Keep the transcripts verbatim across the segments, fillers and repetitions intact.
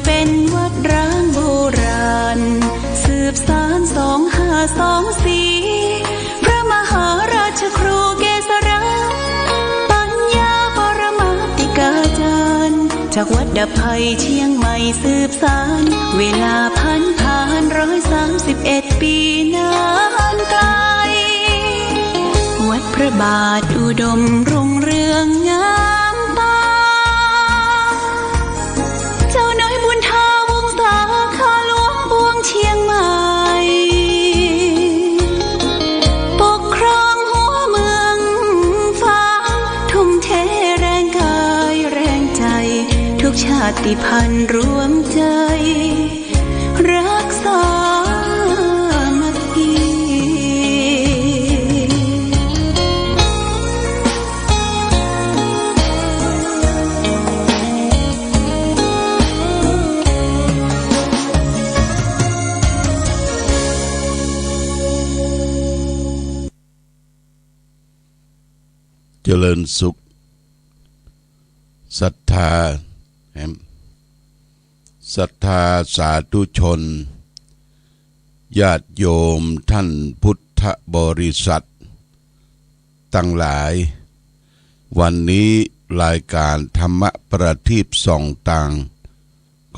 เป็นวัดร้างโบราณ สืบสานสองห้าสองสี่ พระมหาราชครูเกษรา ปัญญาปรมาติกาจารย์ จากวัดดับภัยเชียงใหม่สืบสาน เวลาผันผานร้อยสามสิบเอ็ดปีนานไกล วัดพระบาทอุดมรุ่งเรืองงามตา เจ้าน้อยบุญทาวงศาข้าหลวงปวงเชียงใหม่ ปกครองหัวเมืองฟ้า ทุ่มเทแรงกายแรงใจ ทุกชาติพันธุ์รวมใจ รักสามัคคี เจริญสุข ศรัทธาแหม ศรัทธาสาธุชน ญาติโยมท่านพุทธบริษัทตังหลาย วันนี้รายก๋านธรรมะประทีปส่องตาง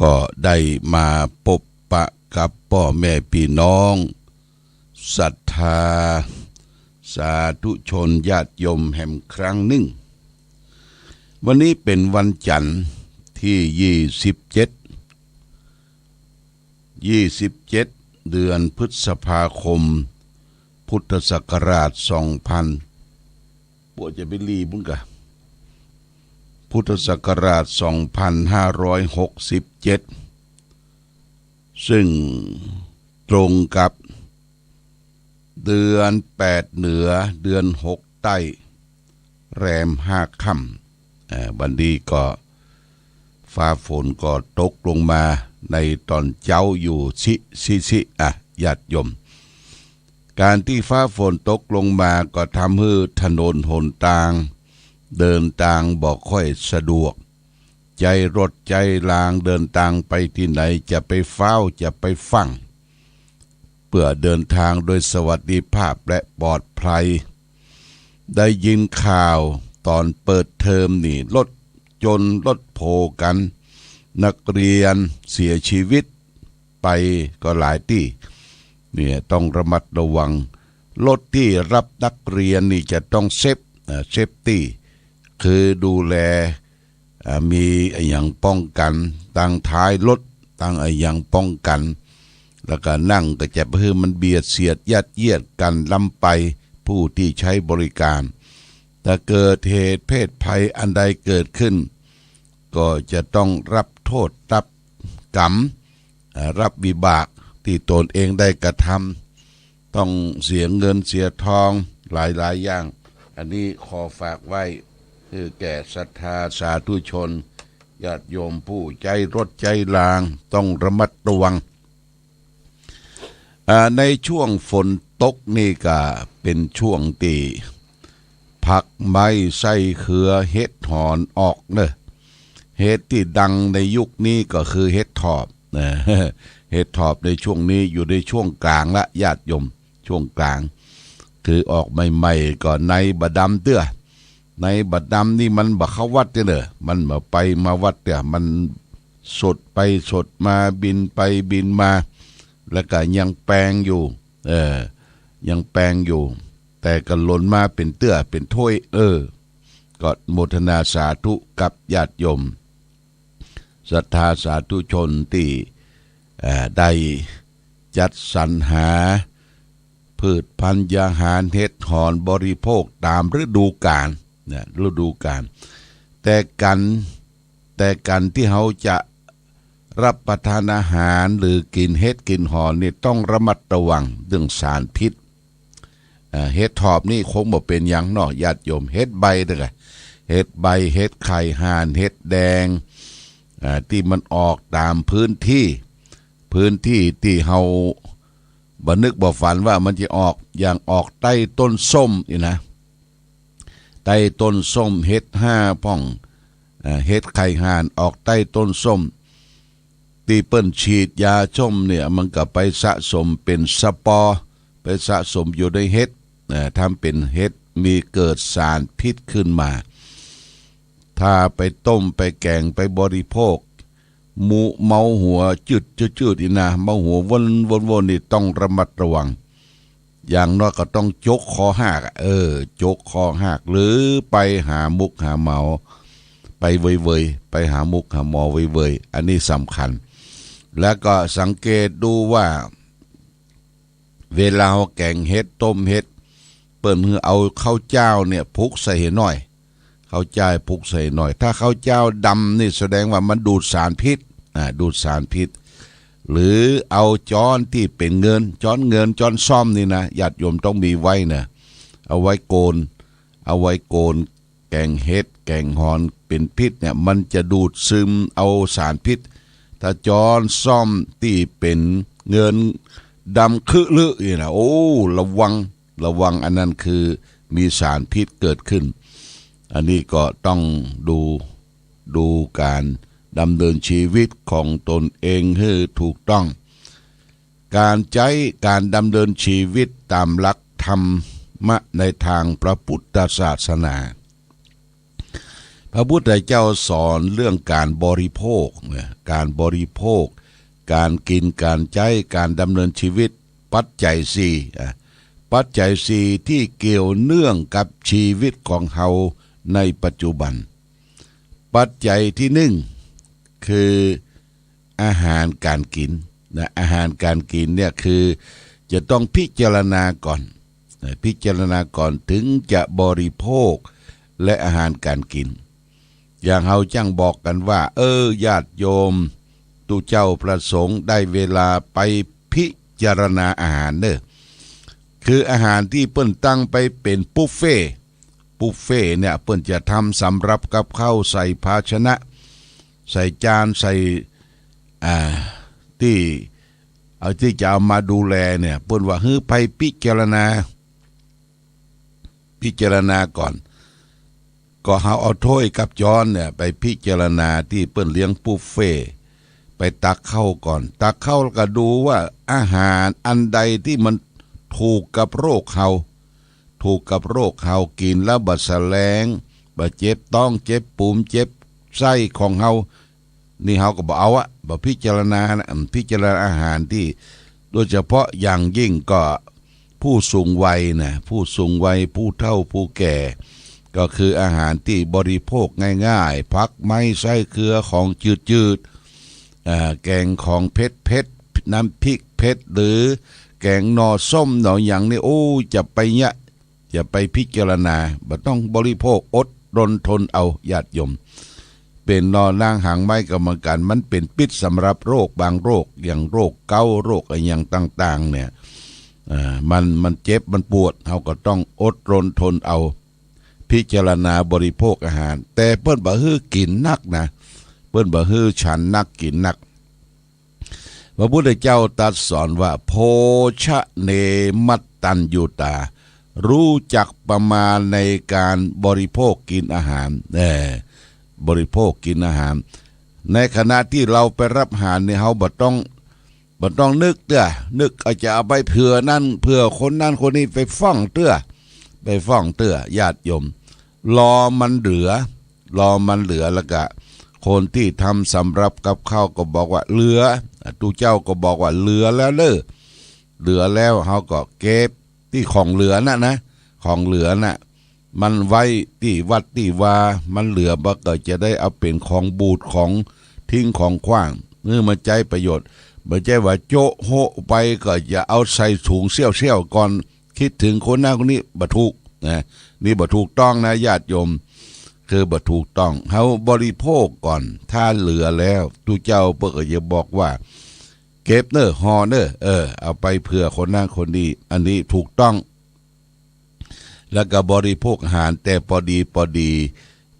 ก็ได้มาปบปะกับป้อแม่ปี้น้อง ศรัทธาสาธุชนญาติโยมแหมครั้งหนึ่ง วันนี้เป๋นวันจันทร์ตี้ยี่สิบเจ็ด ยี่สิบเจ็ด เดือนพฤษภาคม พุทธศักราชสองพัน ปวดจะไปรีบุญกะ พุทธศักราชสองพันห้าร้อยหกสิบเจ็ด ซึ่งตรงกับเดือนแปดเหนือ เดือนหกใต้ แรมห้าค่ำ เอ่อ วันนี้ก็ฟ้าฝนก็ตกลงมาในต๋อนเจ๊าอยู่ซิซิซิ อ่ะ ญาติโยม ก๋านตี้ฟ้าฝนตกลงมาก็ทำหื้อถนนหนตาง เดินตางบ่ค่อยสะดวก ใจ๊รถใจ๊รางเดินตางไปตี้ไหนจะไปฟ้าวจะไปฟั่ง เปื้อเดินตางโดยสวัสดิภาพและปลอดภัย ได้ยินข่าวต๋อนเปิดเทอมนี่ รถจนรถโผกั๋น นักเรียนเสียชีวิตไปก็หลายตี้ เนี่ย ต้องระมัดระวัง รถตี้ฮับนักเรียนนี่จะต้องเซฟ เอ่อ เซฟตี้ คือดูแล อ่า มีอะหยังป้องกั๋น ตังท้ายรถ ตังอะหยังป้องกั๋น แล้วก็นั่งก็จะไปหื้อมันเบียดเสียดยัดเยียดกั๋นล้ำไป ผู้ตี้ใจ๊บริก๋าน ถ้าเกิดเหตุเพศภัยอันใดเกิดขึ้น ก็จะต้องฮับโต้ษฮับก๋รรม อ่า ฮับวิบากตี้ต๋นเองได้กระทำ ต้องเสียเงินเสียทองหลายๆ อย่าง อันนี้ขอฝากไว้ คือแก่ศรัทธาสาธุชน ญาติโยมผู้ใจ๊รถใจ๊ราง ต้องระมัดระวัง อ่า ในช่วงฝนตกนี่ก็เป๋นช่วงตี้ผักไม้ไส้เขือเห็ดหอนออกเนอะ เห็ดตี้ดังในยุคนี้ก็คือเห็ดถอบ นะ เห็ดถอบในช่วงนี้อยู่ในช่วงกลางละ ญาติโยม ช่วงกลาง คือออกใหม่ๆ ก็ในบ่ดำเตื้อ ในบ่ดำนี่มันบ่เข้าวัดเตื้อเน่อ มันบ่ไปมาวัดเตื้อ มันสดไปสดมา บินไปบินมา แล้วก็ยังแปงอยู่ เออ ยังแปงอยู่ แต่ก็หล่นมาเป๋นเตื้อเป๋นถ้วย เออ ก็โมทนาสาธุกับญาติโยม ศรัทธาสาธุชนตี้ เอ่อ ได้จัดสรรหาพืชพันธุ์อาหารเห็ดหอนบริโภคต๋ามฤดูกาล นะ ฤดูกาล แต่ก๋าน แต่ก๋านตี้เฮาจะฮับประทานอาหารหรือกิ๋นเห็ดกิ๋นหอนนี่ต้องระมัดระวังเรื่องสารพิษ อ่า เห็ดถอบนี่คงบ่เป๋นหยังเนาะ ญาติโยม เห็ดใบเน่อ เห็ดใบ เห็ดไข่ห่าน เห็ดแดง อ่า ตี้มันออกต๋ามพื้นตี้ พื้นตี้ตี้เฮาบ่นึกบ่ฝันว่ามันจะออก อย่างออกใต้ต้นส้มนี่นะ ใต้ต้นส้ม เห็ดห้าพ่อง อ่า เห็ดไข่ห่านออกใต้ต้นส้ม ตี้เปิ้นฉีดยาส้มเนี่ย มันก็ไปสะสมเป๋นสปอร์ ไปสะสมอยู่ในเห็ด เอ่อ ทำเป๋นเห็ด มีเกิดสารพิษขึ้นมา ถ้าไปต้ม ไปแก๋ง ไปบริโภค หมู่เมาหัวจืดๆๆ นี่นะ เมาหัววนๆๆ นี่ต้องระมัดระวัง อย่างน้อยก็ต้องจกคอหักอะ เออ จกคอหัก หรือไปหาหมกหาหมอ ไปเวยๆ ไปหาหมกหาหมอเวยๆ อันนี้สำคัญ แล้วก็สังเกตดูว่า เวลาเฮาแก๋งเห็ด ต้มเห็ด เปิ้นหื้อเอาข้าวเจ้าเนี่ยผุกใส่หื้อหน่อย ข้าวเจ้าผุกใส่หน่อย ถ้าข้าวเจ้าดำนี่แสดงว่ามันดูดสารพิษ อ่า ดูดสารพิษ หรือเอาจ๊อนตี้เป๋นเงิน จ๊อนเงิน จ๊อนส้อมนี่นะ ญาติโยมต้องมีไว้นะ เอาไว้โกน เอาไว้โกน แก๋งเห็ด แก๋งหอนเป๋นพิษเนี่ย มันจะดูดซึมเอาสารพิษ ถ้าจ๊อนส้อมตี้เป๋นเงินดำครึลึนี่นะ โอ้ ระวัง ระวัง อันนั้นคือมีสารพิษเกิดขึ้น อันนี้ก็ต้องดู ดูก๋านดำเนินชีวิตของตนเองหื้อถูกต้อง ก๋านใจ๊ ก๋านดำเนินชีวิตต๋ามหลักธรรมะในตางพระพุทธศาสนา พระพุทธเจ้าสอนเรื่องก๋านบริโภคนะ ก๋านบริโภค ก๋านกิ๋น ก๋านใจ๊ ก๋านดำเนินชีวิต ปัจจัยสี่ อ่ะ ปัจจัยสี่ตี้เกี่ยวเนื่องกับชีวิตของเฮาในปัจจุบัน ปัจจัยตี้นึ่ง คืออาหารก๋านกิ๋นนะ อาหารก๋านกิ๋นเนี่ยคือจะต้องพิจารณาก่อนนะ พิจารณาก่อนเถิงจะบริโภคและอาหารก๋านกิ๋น อย่างเฮาจั้งบอกกั๋นว่า เออ ญาติโยม ตุ๊เจ้าพระสงฆ์ได้เวลาไปพิจารณาอาหารเน่อ คืออาหารตี้เปิ้นตั้งไปเป๋นบุฟเฟ่ต์ บุฟเฟ่ต์เนี่ยเปิ้นจะทำสำรับกับข้าวใส่ภาชนะ ใส่จาน ใส่ อ่า ตี้ เอา ตี้จะเอามาดูแลเนี่ย เปิ้นว่าหื้อไปพิจารณา พิจารณาก่อน ก็เฮาเอาถ้วยกับจ๊อนเนี่ยไปพิจารณาตี้เปิ้นเลี้ยงบุฟเฟ่ต์ ไปตักข้าวก่อน ตักข้าวแล้วก็ดูว่าอาหารอันใดตี้มันถูกกับโรคเฮา ถูกกับโรคเฮา กิ๋นแล้วบ่แสลง บ่เจ็บต๊อง เจ็บปูม เจ็บไส้ของเฮา นี่เฮาก็บ่เอาอะ บ่พิจารณานะ อืม พิจารณาอาหารตี้ โดยเฉพาะอย่างยิ่งก็ผู้สูงวัยนะ ผู้สูงวัย ผู้เฒ่า ผู้แก่ ก็คืออาหารตี้บริโภคง่ายๆ ผักไม้ไส้เกลือ ของจืดๆ อ่า แก๋งของเผ็ดๆ น้ำพริกเผ็ด หรือแก๋งหน่อส้มหน่อหยังนี่ โอ้ จะไปเนี่ย อย่าไปพิจารณา บ่ต้องบริโภค อดรนทนเอา ญาติโยม เป๋นหน่อหนางหางไม้ก็เหมือนกั๋น มันเป๋นพิษสำหรับโรคบางโรค อย่างโรคเกาต์ โรคอะหยังต่างๆ เนี่ย อ่า มัน มันเจ็บ มันปวด เฮาก็ต้องอดรนทนเอา พิจารณาบริโภคอาหาร แต่เปิ้นบ่หื้อกิ๋นนักนะ เปิ้นบ่หื้อฉันนัก กิ๋นนัก พระพุทธเจ้าตรัสสอนว่า โภชะเน มัตตัญญูตา รู้จักประมาณในการบริโภคกิ๋นอาหาร เออ บริโภคกิ๋นอาหาร ในขณะตี้เฮาไปฮับอาหารเนี่ย เฮาบ่ต้อง บ่ต้องนึกเตื้อ นึกเอาจะเอาไปเผื่อนั้น เผื่อคนนั้นคนนี้ ไปฟ้องเตื้อ ไปฟ้องเตื้อ ญาติโยม รอมันเหลือ รอมันเหลือ แล้วก็คนตี้ทำสำรับกับข้าวก็บอกว่าเหลือ ตุ๊เจ้าก็บอกว่าเหลือแล้วเน่อ เหลือแล้วเฮาก็เก็บตี้ของเหลือน่ะนะ ของเหลือน่ะ มันไว้ตี้วัดตี้วา มันเหลือบ่าก็จะได้เอาเป๋นของบูด ของทิ้ง ของขว้าง หื้อมาใจ๊ประโยชน์ บ่ใจ้ว่าโจ๊ะโฮะไปก็จะเอาใส่ถุงเสี้ยวๆ ก่อน กึ๊ดเถิงคนนั้นคนนี้ บ่ถูกนะ นี่บ่ถูกต้องนะ ญาติโยม คือบ่ถูกต้อง เฮาบริโภคก่อน ถ้าเหลือแล้ว ตุ๊เจ้าเปิ้นก็จะบอกว่า เก็บเน่อ ห่อเน่อ เออ เอาไปเผื่อคนนั้นคนนี้ อันนี้ถูกต้อง แล้วก็บริโภคอาหารแต่ปอดีปอดี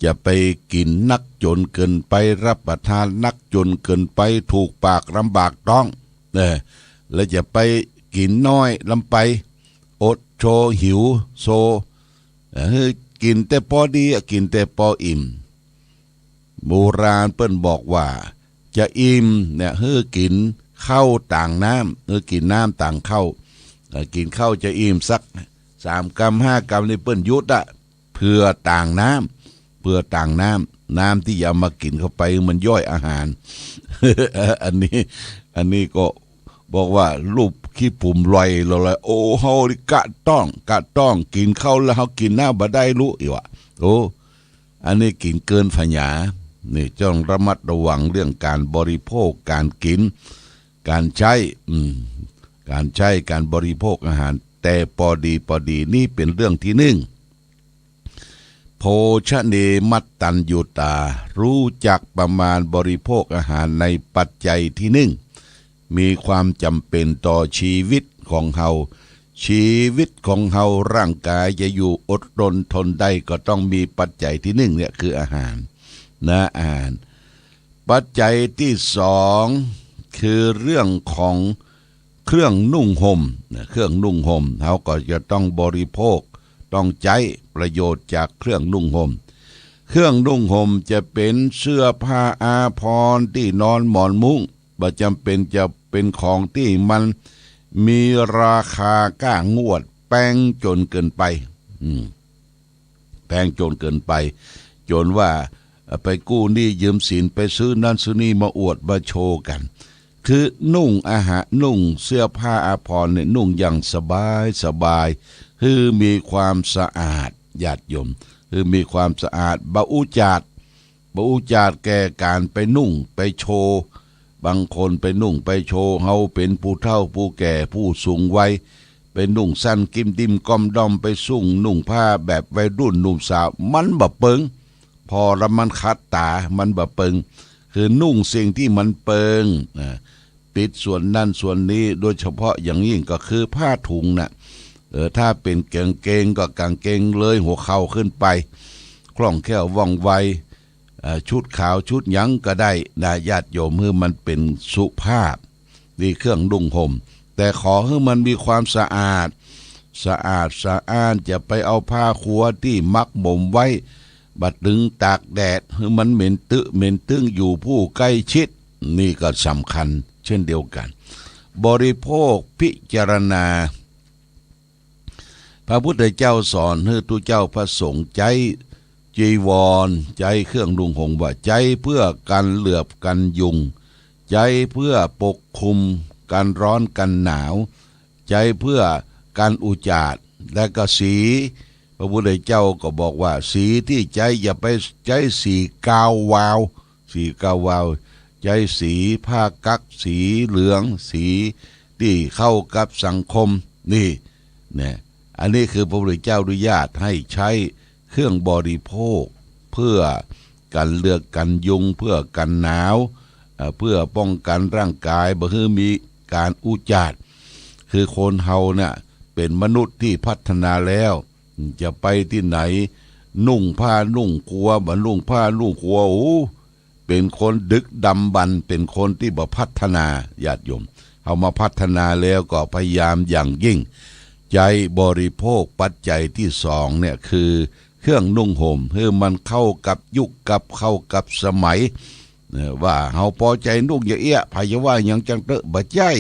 จะไปกิ๋นนักจ๋นเกินไป ฮับประทานนักจ๋นเกินไป ถูกปากลำบากต๊อง เออ แล้วจะไปกิ๋นน้อยลำไป อดโซหิวโซ เออ กิ๋นแต่ปอดีอะ กิ๋นแต่ปออิ่ม โบราณเปิ้นบอกว่า จะอิ่มเนี่ย หื้อกิ๋นข้าวต๋างน้ำ หื้อกิ๋นน้ำต๋างข้าว เอ่อ กิ๋นข้าวจะอิ่มสักสามกำห้ากำนี่เปิ้นหยุดอะ เปื้อต๋างน้ำ เปื้อต๋างน้ำ น้ำตี้จะเอามากิ๋นเข้าไปมันย่อยอาหาร อันนี้ อันนี้ก็บอกว่าลูกขี้ปุ๋มลอยลอย โอ้ เฮานี่กะต้อง กะต้อง กิ๋นข้าวแล้วเฮากิ๋นน้ำบ่ได้ลุอีกวะ โอ้ อันนี้กิ๋นเกินปัญญา นี่จ้องระมัดระวังเรื่องการบริโภค การกิ๋น การใจ๊ อืม การใจ๊ การบริโภคอาหาร แต่ปอดีปอดี นี่เป๋นเรื่องตี้นึ่ง โภชเน มัตตัญญูตา ฮู้จักประมาณบริโภคอาหารในปัจจัยตี้นึ่ง มีความจ๋ำเป๋นต่อจีวิตของเฮา จีวิตของเฮา ร่างก๋ายจะอยู่อดรนทนได้ก็ต้องมีปัจจัยตี้นึ่งเนี่ยคืออาหาร นะ อาหาร ปัจจัยตี้สองคือเรื่องของเครื่องนุ่งห่ม นะ เครื่องนุ่งห่ม เฮาก็จะต้องบริโภค ต้องใจ๊ประโยชน์จากเครื่องนุ่งห่ม เครื่องนุ่งห่มจะเป๋นเสื้อผ้าอาภรณ์ ตี้นอนหมอนมุ้ง บ่จ๋ำเป๋นจะเป๋นของตี้มันมีราคาก้างวดแปงจ๋นเกินไป อืม แปงจ๋นเกินไป จ๋นว่า เอ่อ ไปกู้หนี้ยืมสิน ไปซื้อนั้นซื้อนี่มาอวดมาโชว์กั๋น คือนุ่งอาหาร นุ่งเสื้อผ้าอาภรณ์เนี่ย นุ่งอย่างสบายสบาย หื้อมีความสะอาด ญาติโยม หื้อมีความสะอาด บ่อุจาด บ่อุจาดแก่ก๋านไปนุ่งไปโชว์ บางคนไปนุ่งไปโชว์ เฮาเป๋นผู้เฒ่าผู้แก่ผู้สูงวัย ไปนุ่งสั้นกิมดิมก้อมด้อม ไปซุ่งนุ่งผ้าแบบวัยรุ่นหนุ่มสาว มันบ่เปิง ผ่อแล้วมันขัดต๋า มันบ่เปิง คือนุ่งสิ่งตี้มันเปิง อ่า ปิดส่วนนั้นส่วนนี้ โดยเฉพาะอย่างยิ่งก็คือผ้าถุงน่ะ เออ ถ้าเป๋นก๋างเกงก็ก๋างเกงเลยหัวเข่าขึ้นไป คล่องแคล่วว่องไว เอ่อ ชุดขาวชุดหยังก็ได้นะ ญาติโยม หื้อมันเป๋นสุภาพ นี่เครื่องนุ่งห่ม แต่ขอหื้อมันมีความสะอาด สะอาดสะอ้าน จะไปเอาผ้าครัวตี้หมักหมมไว้ บ่ตึงตากแดด หื้อมันเหม็นตึ๊เหม็นตึ้ง อยู่ผู้ใก้ชิด นี่ก็สำคัญเช่นเดียวกั๋น บริโภค พิจารณา พระพุทธเจ้าสอนหื้อตุ๊เจ้าพระสงฆ์ใจ๊จีวร ใจ๊เครื่องนุ่งห่มว่าใจ๊เพื่อกันเหลือบกันยุง ใจ๊เพื่อปกคลุมกันร้อนกันหนาว ใจ๊เพื่อกันอุจจาระ และก็สี พระพุทธเจ้าก็บอกว่าสีตี้ใจ๊อย่าไปใจ๊สีกาววาว สีกาววาว ใจ๊สีผ้ากั๊ก สีเหลือง สีตี้เข้ากับสังคม นี่ เนี่ย อันนี้คือพระพุทธเจ้าอนุญาตให้ใจ๊เครื่องบริโภค เพื่อกันเหลือบกันยุง เพื่อกันหนาว เอ่อ เพื่อป้องกันร่างกาย บ่หื้อมีก๋านอุจจาระ คือคนเฮาน่ะ เป๋นมนุษย์ตี้พัฒนาแล้ว จะไปตี้ไหน นุ่งผ้านุ่งครัว บ่นุ่งผ้านุ่งครัว โอ้ เป๋นคนดึกดำบรรพ์ เป๋นคนตี้บ่พัฒนา ญาติโยม เฮามาพัฒนาแล้วก็พยายามอย่างยิ่ง ใจ๊บริโภคปัจจัยตี้สองเนี่ย คือเครื่องนุ่งห่ม หื้อมันเข้ากับยุคกับ เข้ากับสมัย เออ ว่าเฮาปอใจ๋นุ่งอย่างเอี้ย ใผจะว่าหยังจังเต๊อะ บ่ใจ้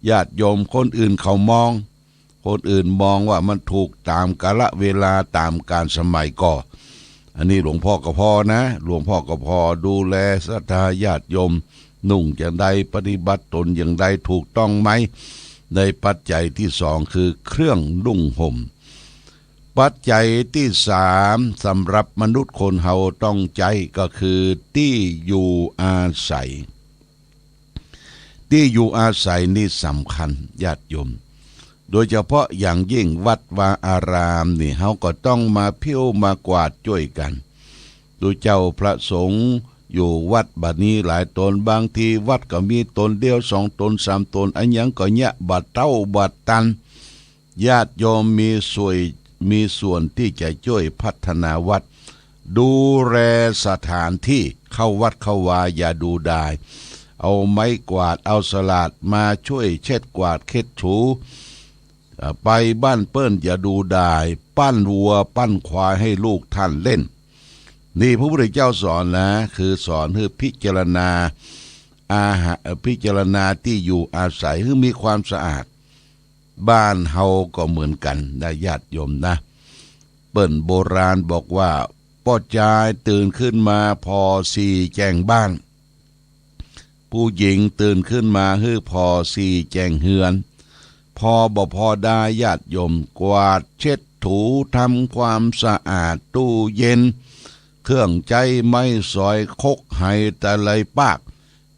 ญาติโยม คนอื่นเขามอง คนอื่นมองว่ามันถูกต๋ามกาลเวลา ต๋ามก๋าลสมัยก่อ อันนี้หลวงพ่อก็ผ่อนะ หลวงพ่อก็ผ่อดูแลศรัทธาญาติโยม นุ่งอย่างใด ปฏิบัติตนอย่างใด ถูกต้องไหม ในปัจจัยตี้สองคือเครื่องนุ่งห่ม ปัจจัยตี้สามสำหรับมนุษย์คนเฮาต้องใจ๊ก็คือตี้อยู่อาศัย ตี้อยู่อาศัยนี่สำคัญ ญาติโยม โดยเฉพาะอย่างยิ่งวัดวาอารามนี่ เฮาก็ต้องมาผิวมากวาดจ้วยกั๋น ตุ๊เจ้าพระสงฆ์อยู่วัดบ่านี้หลายต๋น บางทีวัดก็มีต๋นเดียว สองต๋น สามต๋น อะหยังก็เยียะ บ่เต้าบ่ตัน ญาติโยมมีส่วย มีส่วนตี้จะจ้วยพัฒนาวัด ดูแลสถานตี้ เข้าวัดเข้าวาอย่าดูดาย เอาไม้กวาด เอาสลาดมาจ้วยเช็ดกวาดเช็ดถู เอ่อ ไปบ้านเปิ้นอย่าดูดาย ปั้นวัวปั้นควายหื้อลูกต้านเล่น นี่พระพุทธเจ้าสอนนะ คือสอนหื้อพิจารณา อาหาร พิจารณาตี้อยู่อาศัยหื้อมีความสะอาด บ้านเฮาก็เหมือนกั๋นนะญาติโยมนะ เปิ้นโบราณบอกว่า ป้อจายตื่นขึ้นมาผ่อสี่แจ้งบ้าน ผู้หญิงตื่นขึ้นมาหื้อผ่อสี่แจ้งเฮือน ผ่อบ่ผ่อดาญาติโยม กวาดเช็ดถูทำความสะอาดตู้เย็น เครื่องใจ๊ไม้สอย ครกไหตะไลปาก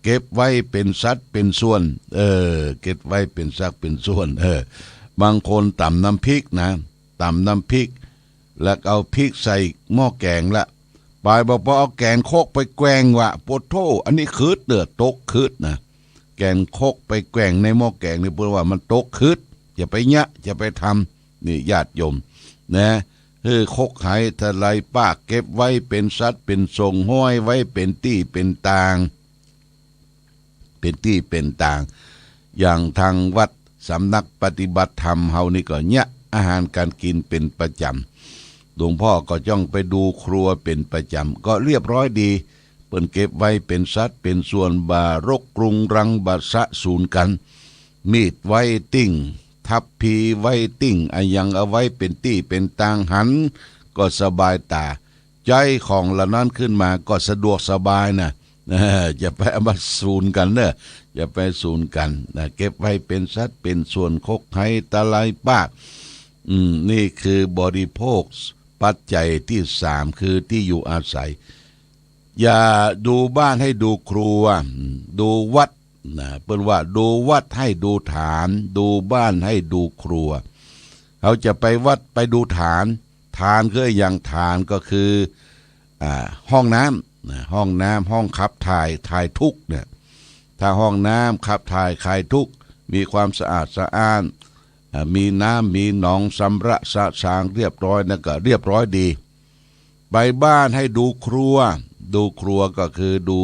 เก็บไว้เป๋นสัดเป๋นส่วน เออ เก็บไว้เป๋นสัดเป๋นส่วน เออ บางคนต๋ำน้ำพริกนะ ต๋ำน้ำพริก แล้วเอาพริกใส่หม้อแก๋งละ บ่ายบ่ปอเอาแก๋งครกไปแกว่งวะ โปดโธ่ อันนี้ขึดเน่อ ตกขึดนะ แก๋งครกไปแกว่งในหม้อแก๋งนี่เปิ้นว่ามันตกขึด อย่าไปเยียะ อย่าไปทำ นี่ญาติโยมนะ หื้อครกไหตะไลปาก เก็บไว้เป๋นสัดเป๋นส่วน ห้อยไว้เป๋นตี้เป๋นตาง เป๋นตี้เป๋นตาง อย่างตางวัดสำนักปฏิบัติธรรมเฮานี่ก็เยียะอาหารก๋านกิ๋นเป๋นประจ๋ำ หลวงพ่อก็จ้องไปดูครัวเป๋นประจ๋ำ ก็เรียบร้อยดี เปิ้นเก็บไว้เป๋นสัดเป๋นส่วน บ่ารกรุงรัง บ่สะสูญกั๋น มีดไว้ติ่ง ทัพพีไว้ติ่ง อะหยังเอาไว้เป๋นตี้เป๋นตาง หันก็สบายต๋า ใจ๊ของเหล่านั้นขึ้นมาก็สะดวกสบายนะ เออ อย่าไปเอามาสูญกั๋นเน่อ อย่าไปสูญกั๋นนะ เก็บไว้เป๋นสัดเป๋นส่วน ครกไหตะไลปาก อืม นี่คือบริโภคปัจจัยตี้สาม คือตี้อยู่อาศัย อย่าดูบ้านหื้อดูครัว อืม ดูวัดนะ เปิ้นว่าดูวัดหื้อดูฐาน ดูบ้านหื้อดูครัว เฮาจะไปวัดไปดูฐาน ฐานคืออะหยัง ฐานก็คือ อ่า ห้องน้ำนะ ห้องน้ำ ห้องขับถ่าย ถ่ายทุกข์เนี่ย ถ้าห้องน้ำขับถ่ายคลายทุกข์ มีความสะอาดสะอ้าน อ่า มีน้ำ มีหนอง ชำระสะสางเรียบร้อย นั่นก็เรียบร้อยดี ไปบ้านหื้อดูครัว ดูครัวก็คือดู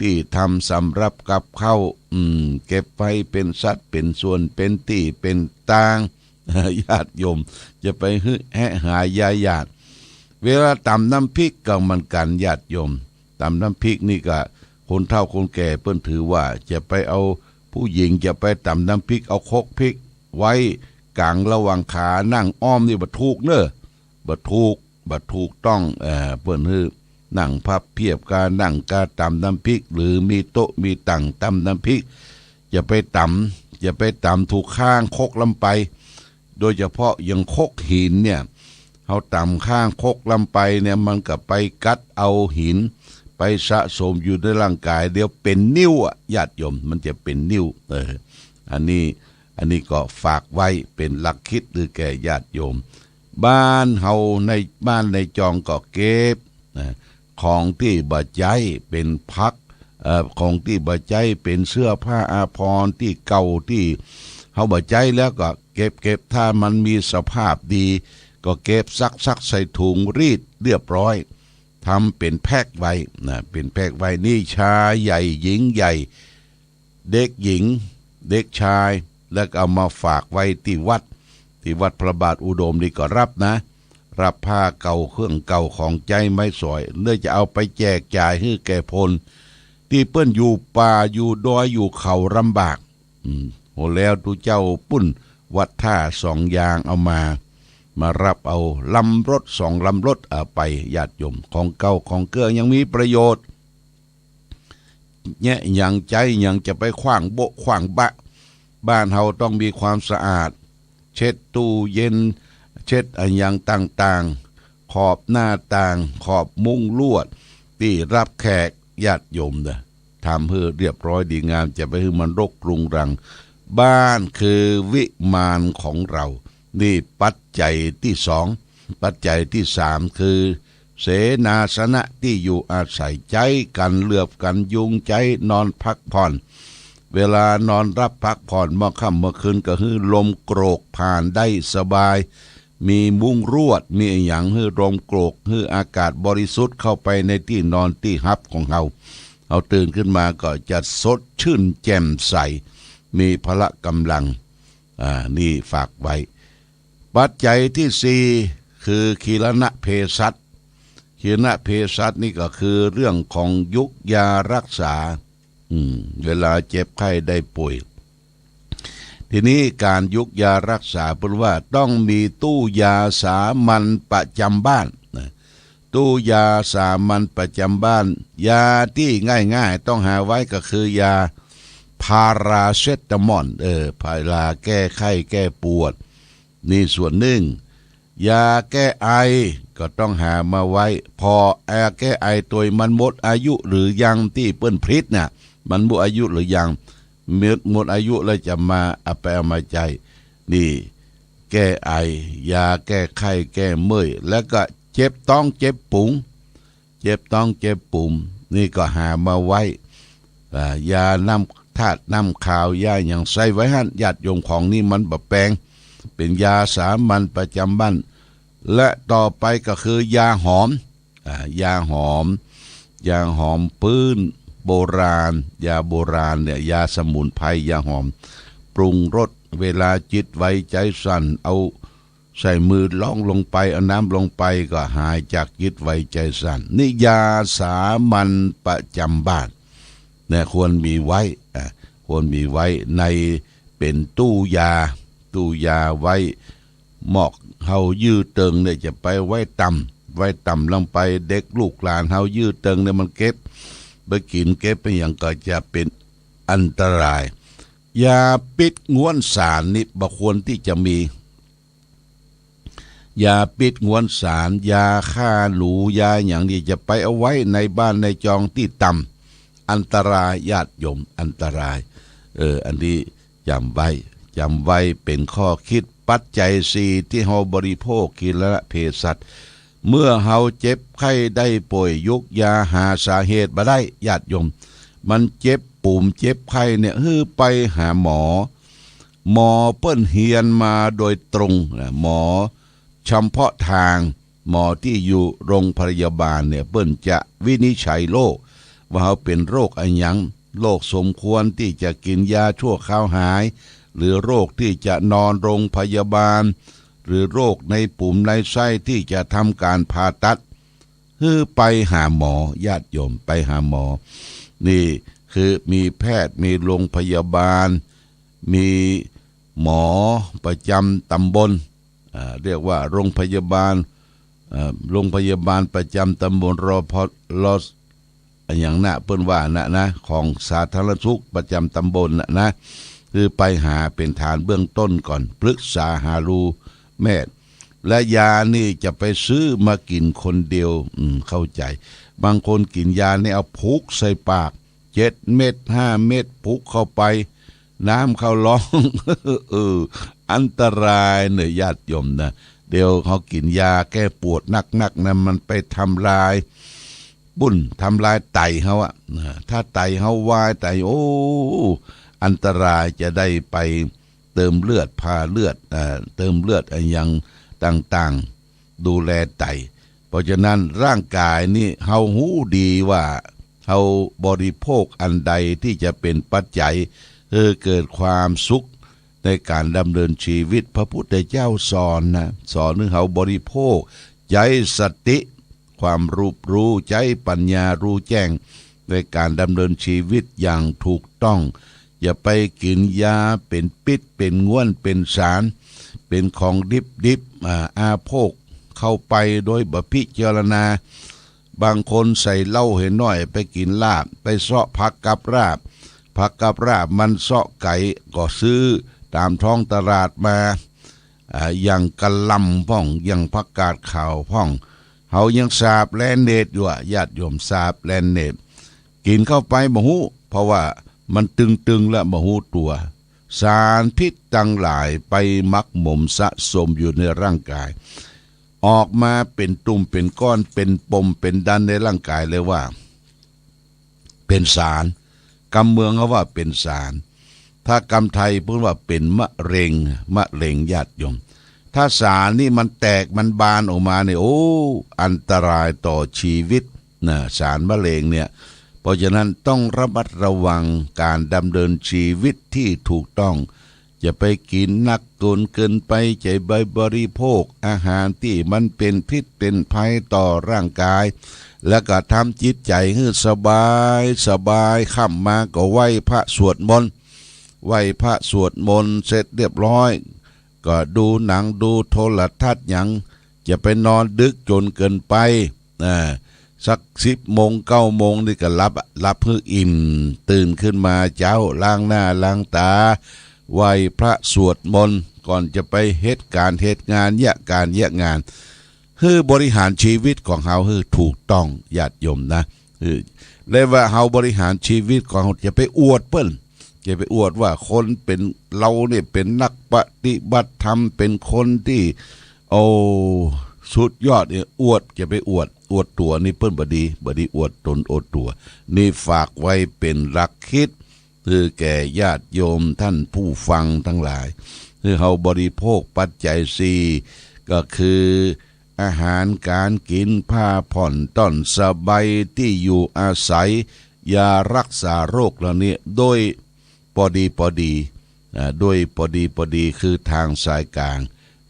ตี้ทำสำหรับกับข้าว อืม เก็บไว้เป๋นสัดเป๋นส่วน เป๋นตี้เป๋นตาง ญาติโยม จะไปหื้อแฮะหายาหยาด เวลาต๋ำน้ำพริกก็เหมือนกั๋นญาติโยม ต๋ำน้ำพริกนี่ก็คนเฒ่าคนแก่เปิ้นถือว่าจะไปเอา ผู้หญิงจะไปต๋ำน้ำพริก เอาครกพริกไว้ก๋างระหว่างขา นั่งอ้อมนี่บ่ถูกเน่อ บ่ถูก บ่ถูกต้อง เอ่อ เปิ้นหื้อนั่งพับเพียบกานั่งกาต๋ำน้ำพริก หรือมีโต๊ะมีตั๋งต๋ำน้ำพริก อย่าไปต๋ำ อย่าไปต๋ำถูกข้างครกลำไป โดยเฉพาะอย่างครกหินเนี่ย เฮาต๋ำข้างครกลำไปเนี่ย มันก็ไปกัดเอาหิน ไปสะสมอยู่ในร่างก๋าย เดี๋ยวเป๋นนิ่วอะญาติโยม มันจะเป๋นนิ่ว เออ อันนี้ อันนี้ก็ฝากไว้เป๋นหลักคิดหื้อแก่ญาติโยม บ้านเฮาในบ้านในจองก็เก็บนะ ของตี้บ่ใจ๊เป๋นผัก เอ่อ ของตี้บ่ใจ๊เป๋นเสื้อผ้าอาภรณ์ตี้เก่าตี้เฮาบ่ใจ๊แล้วก็เก็บ เก็บ ถ้ามันมีสภาพดีก็เก็บซัก ซักใส่ถุงรีดเรียบร้อย ทำเป๋นแพ็คไว้นะ เป๋นแพ็คไว้ นี่ชายใหญ่หญิงใหญ่ เด็กหญิง เด็กชาย แล้วก็เอามาฝากไว้ตี้วัด ตี้วัดพระบาทอุดมนี่ก็ฮับนะ ฮับผ้าเก่าเครื่องเก่าของใจ๊ไม้สอย เน่อจะเอาไปแจกจ่ายหื้อแก่คนตี้เปิ้นอยู่ป่าอยู่ดอยอยู่เขาลำบาก อืม โห แล้วตุ๊เจ้าปุ้นวัดท่าสองยางเอามา มาฮับเอาลำรถสองลำรถเอาไปญาติโยม ของเก่าของเกื้อยังมีประโยชน์ แยะหยังใจ๊หยังจะไปขว้างโบ๊ะขว้างบะ บ้านเฮาต้องมีความสะอาด เช็ดตู้เย็น เช็ดอะหยังต่างๆ ขอบหน้าต่าง ขอบมุ้งลวด ตี้ฮับแขกญาติโยมเน่อ ทำหื้อเรียบร้อยดีงาม จะไปหื้อมันรกรุงรัง บ้านคือวิมานของเรา นี่ปัจจัยตี้สอง ปัจจัยตี้สามคือ เสนาสนะตี้อยู่อาศัย ใจ๊กั๋นเหลือบกั๋นยุง ใจ๊นอนพักผ่อน เวลานอนฮับพักผ่อนเมื่อค่ำเมื่อคืนก็หื้อลมโกรกผ่านได้สบาย มีมุ้งลวด มีอะหยังหื้อลมโกรก หื้ออากาศบริสุทธิ์เข้าไปในตี้นอนตี้ฮับของเฮา เฮาตื่นขึ้นมาก็จะสดชื่นแจ่มใส มีพละกำลัง อ่า นี่ฝากไว้ ปัจจัยตี้สี่คือคีรณะเภสัช คีรณะเภสัชนี่ก็คือเรื่องของยุกยารักษา อืม เวลาเจ็บไข้ได้ป่วย ทีนี้ก๋านยุกยารักษา เปิ้นว่าต้องมีตู้ยาสามัญประจำบ้านนะ ตู้ยาสามัญประจำบ้าน ยาตี้ง่ายๆ ต้องหาไว้ก็คือยาพาราเซตามอล เออ พาราแก้ไข้แก้ปวด นี่ส่วนนึ่ง ยาแก้ไอก็ต้องหามาไว้ ผ่อ ยาแก้ไอตวยมันหมดอายุหรือยัง ตี้เปิ้นผลิตน่ะ มันหมดอายุหรือยัง หมด หมดอายุแล้วจะมา เอาไปเอามาใจ๊ นี่ แก้ไอ ยาแก้ไข้แก้เมื่อย แล้วก็เจ็บต๊องเจ็บปู๋ง เจ็บต๊องเจ็บปู๋ง นี่ก็หามาไว้ อ่า ยาน้ำธาตุน้ำคาว ยาหยังใส่ไว้หั้น ญาติโยม ของนี่มันบ่แปง เป๋นยาสามัญประจำบ้าน และต่อไปก็คือยาหอม อ่า ยาหอม ยาหอมพื้นโบราณ ยาโบราณเนี่ย ยาสมุนไพร ยาหอม ปรุงรส เวลาจิตไหวใจสั่น เอาใส่มือล่องลงไป เอาน้ำลงไป ก็หายจากจิตไหวใจสั่น นี่ยาสามัญประจำบ้าน นะ ควรมีไว้ อ่ะ ควรมีไว้ในเป๋นตู้ยา ตู้ยาไว้ หมอกเฮายื้อเติงเนี่ยจะไปไว้ต่ำ ไว้ต่ำลงไป เด็กลูกหลานเฮายื้อเติงเนี่ยมันเก็บไปกิ๋น เก็บไปหยังก็จะเป๋นอันตราย ยาปิดง้วนสารนี่บ่ควรตี้จะมี ยาปิดง้วนสาร ยาฆ่าหนู ยาหยังนี่จะไปเอาไว้ในบ้านในจองตี้ต่ำ อันตราย ญาติโยม อันตราย เออ อันนี้จ๋ำไว้ จ๋ำไว้เป๋นข้อคิด ปัจจัยสี่ตี้เฮาบริโภค กินรณะเภสัช เมื่อเฮาเจ็บไข้ได้ป่วย ยุกยาหาสาเหตุบ่ได้ ญาติโยม มันเจ็บปู๋งเจ็บไข้เนี่ย หื้อไปหาหมอ หมอเปิ้นเฮียนมาโดยตรงนะ หมอเฉพาะทาง หมอตี้อยู่โรงพยาบาลเนี่ย เปิ้นจะวินิจฉัยโรค ว่าเฮาเป๋นโรคอะหยัง โรคสมควรตี้จะกิ๋นยาชั่วคราวหาย หรือโรคตี้จะนอนโรงพยาบาล หรือโรคในปู๋งในไส้ตี้จะทำก๋านผ่าตัด หื้อไปหาหมอ ญาติโยม ไปหาหมอ นี่คือมีแพทย์ มีโรงพยาบาล มีหมอประจำตำบล อ่า เรียกว่าโรงพยาบาล เอ่อ โรงพยาบาลประจำตำบล รพ ร อะหยังนะ เปิ้นว่านะ นะ ของสาธารณสุขประจำตำบลนะ นะ คือไปหาเป๋นฐานเบื้องต้นก่อน ปรึกษาหารือแพทย์ และยานี่จะไปซื้อมากิ๋นคนเดียว อืม เข้าใจ๋ บางคนกิ๋นยานี่เอาผุกใส่ปาก เจ็ดเม็ด ห้าเม็ด ผุกเข้าไป น้ำเข้าลอง เออ อันตรายเน่อ ญาติโยมนะ เดี๋ยวเฮากิ๋นยาแก้ปวดนักๆ นะ มันไปทำลายบุ้น ทำลายไตเฮาอะ นะ ถ้าไตเฮาวาย ไต โอ้ อันตราย จะได้ไปเติมเลือด ผ่าเลือด เอ่อ เติมเลือดอะหยังต่างๆ ดูแลไต เพราะฉะนั้นร่างกายนี่เฮาฮู้ดีว่าเฮาบริโภคอันใดตี้จะเป๋นปัจจัยหื้อเกิดความสุขในก๋านดำเนินชีวิต พระพุทธเจ้าสอนนะ สอนหื้อเฮาบริโภค ใจ๊สติ ความรอบรู้ ใจ๊ปัญญารู้แจ้งในก๋านดำเนินชีวิตอย่างถูกต้อง อย่าไปกิ๋นยาเป๋นปิ๊ด เป๋นง้วน เป๋นสาร เป๋นของดิบๆ อ่า อาโภคเข้าไปโดยบ่พิจารณา บางคนใส่เหล้าเหียน้อย ไปกิ๋นลาบ ไปเซาะผักกับลาบ ผักกับลาบมันเซาะไก๋ ก็ซื้อต๋ามท้องตลาดมา อ่า อย่างกะหล่ำพ่อง อย่างผักกาดขาวพ่อง เฮายังสาบแลเนตอยู่อะ ญาติโยม สาบแลเนต กิ๋นเข้าไปบ่ฮู้ เพราะว่ามันตึงๆ แล้วบ่ฮู้ตั๋ว สารพิษตังหลายไปหมักหมมสะสมอยู่ในร่างกาย ออกมาเป๋นตุ่มเป๋นก้อน เป๋นปมเป๋นดันในร่างกายเลยว่า เป๋นสาร กำเมืองเขาว่าเป๋นสาร ถ้ากำไทยเปิ้นว่าเป๋นมะเร็ง มะเร็ง ญาติโยม ถ้าสารนี่มันแตกมันบานออกมาเนี่ย โอ้ อันตรายต่อชีวิตนะ สารมะเร็งเนี่ย เพราะฉะนั้นต้องระมัดระวังก๋านดำเนินชีวิตตี้ถูกต้อง อย่าไปกิ๋นนักเกิน เกินไป อย่าไปบริโภคอาหารตี้มันเป๋นพิษเป๋นภัยต่อร่างกาย แล้วก็ทำจิตใจ๋หื้อสบายสบาย ค่ำมาก็ไหว้พระสวดมนต์ ไหว้พระสวดมนต์เสร็จเรียบร้อย ก็ดูหนังดูโทรทัศน์หยัง จะไปนอนดึกจ๋นเกินไป อ่า สักสิบโมง เก้าโมงนี่ก็หลับอะ หลับหื้ออิ่ม ตื่นขึ้นมาเจ๊า ล้างหน้าล้างต๋า ไหว้พระสวดมนต์ ก่อนจะไปเหตุก๋านเหตุงาน เยียะก๋านเยียะงาน หื้อบริหารชีวิตของเฮาหื้อถูกต้อง ญาติโยมนะ เออ และว่าเฮาบริหารชีวิตของเฮา จะไปอวดเปิ้น จะไปอวดว่าคนเป๋น เฮาเนี่ยเป๋นนักปฏิบัติธรรม เป๋นคนตี้ โอ้ สุดยอดเนี่ย อวด จะไปอวด อวดตั๋วนี่เปิ้นบ่ดี บ่ดีอวดต๋นอวดตั๋ว นี่ฝากไว้เป๋นหลักคิด คือแก่ญาติโยมท่านผู้ฟังตังหลาย คือเฮาบริโภคปัจจัยสี่ ก็คือ อาหารก๋านกิ๋น ผ้าผ่อนต้อนสบาย ตี้อยู่อาศัย ยารักษาโรคเหล่านี้ โดยปอดีปอดี อ่า โดยปอดีปอดี คือตางสายก๋าง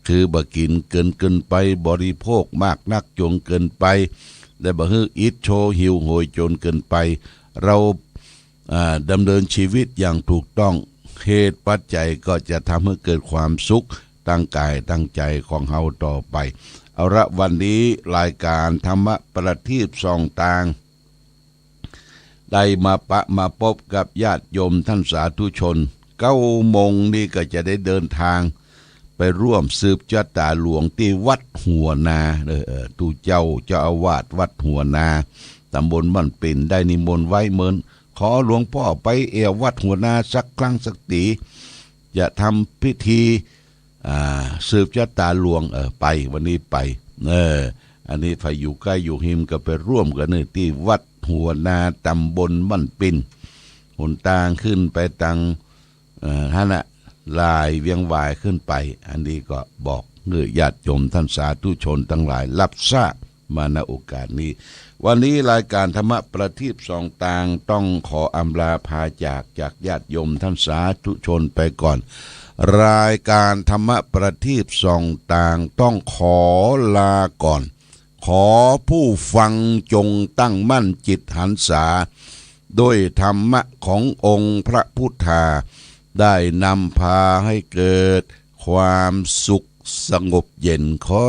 คือบ่กิ๋นเกินเกินไป บริโภคมากนักจ๋นเกินไป และบ่หื้ออิดโชยหิวโหยจ๋นเกินไป เฮา อ่า ดำเนินชีวิตอย่างถูกต้อง เหตุปัจจัยก็จะทำให้เกิดความสุขตางก๋ายตางใจ๋ของเฮาต่อไป เอาละ วันนี้รายการธรรมะประทีปส่องตาง ได้มาปะมาปบกับญาติโยมท่านสาธุชน เก้าโมงนี่ก็จะได้เดินทาง ไปร่วมสืบจะต๋าหลวงตี้วัดหัวนา เออ เออ ตู้เจ้า เจ้าอาวาสวัดหัวนา ตำบลบ้านปิ่น ได้นิมนต์ไว้เหมือน ขอหลวงป้อไปแอ่ววัดหัวนาสักครั้งสักตี๋ จะทำพิธี อ่า สืบจะต๋าหลวง เออ ไป วันนี้ไป เออ อันนี้ใผอยู่ใก้อยู่ฮิมก็ไปร่วมกั๋นเน่อ ตี้วัดหัวนา ตำบลบ้านปิ่น หนตางขึ้นไปตาง เอ่อ หั้นน่ะ ลายเวียงหวายขึ้นไป อันนี้ก็บอกหื้อญาติโยมท่านสาธุชนตังหลายฮับทราบมา ณ โอกาสนี้ วันนี้รายการธรรมะประทีปส่องตางต้องขออำลาพาจาก จากญาติโยมท่านสาธุชนไปก่อน รายการธรรมะประทีปส่องตางต้องขอลาก่อน ขอผู้ฟังจงตั้งมั่นจิตหันษา ด้วยธรรมะขององค์พระพุทธา ได้นำพาให้เกิดความสุขสงบเย็น ขอ